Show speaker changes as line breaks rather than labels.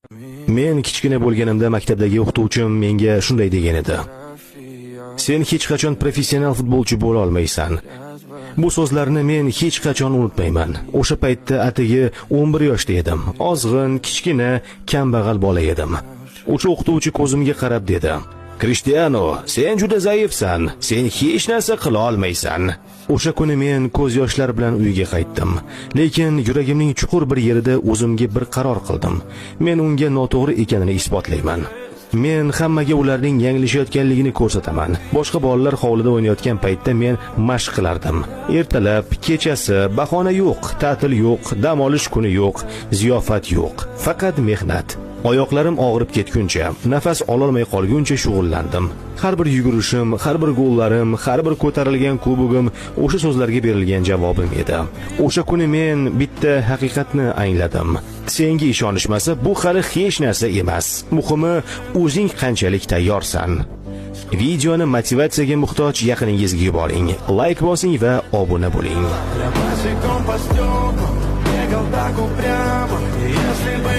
Men kichkina bo'lganimda maktabdagi o'qituvchim menga shunday degan edi: "Sen hech qachon professional futbolchi bo'la olmaysan." Bu so'zlarni men hech qachon unutmayman. O'sha paytda atigi 11 yoshda edim. Ozg'in, kichkina, kambag'al bola edim. O'sha o'qituvchi ko'zimga qarab dedi: "Krishtianu, sen juda zaifsan, sen hech narsa qila olmaysan." O'sha kuni men ko'z yoshlar bilan uyga qaytdim. Lekin yuragimning chuqur bir yerida o'zimga bir qaror qildim. Men unga noto'g'ri ekanini isbotlayman. Men hammaga ularning yanglishayotganligini ko'rsataman. Boshqa bolalar hovlida o'ynayotgan paytda men mashq qilardim. Ertalab, kechasi, bahona yo'q, ta'til yo'q, dam olish kuni yo'q, ziyofat yo'q. Faqat mehnat. Oyoqlarim og'rib ketguncha, nafas ololmay qolguncha shug'ullandim. Har bir yugurishim, har bir gollarim, har bir ko'tarilgan kubogim o'sha so'zlarga berilgan javobim edi. O'sha kuni men bitta haqiqatni angladim. Senga ishonishmasa, bu hali hech narsa emas. Muhimi, o'zing qanchalik tayyorsan. Videoni motivatsiyaga muhtoj yaqiningizga yuboring. Layk bosing va obuna bo'ling.
Я босиком по стеклам бегал так упрямо. И если бы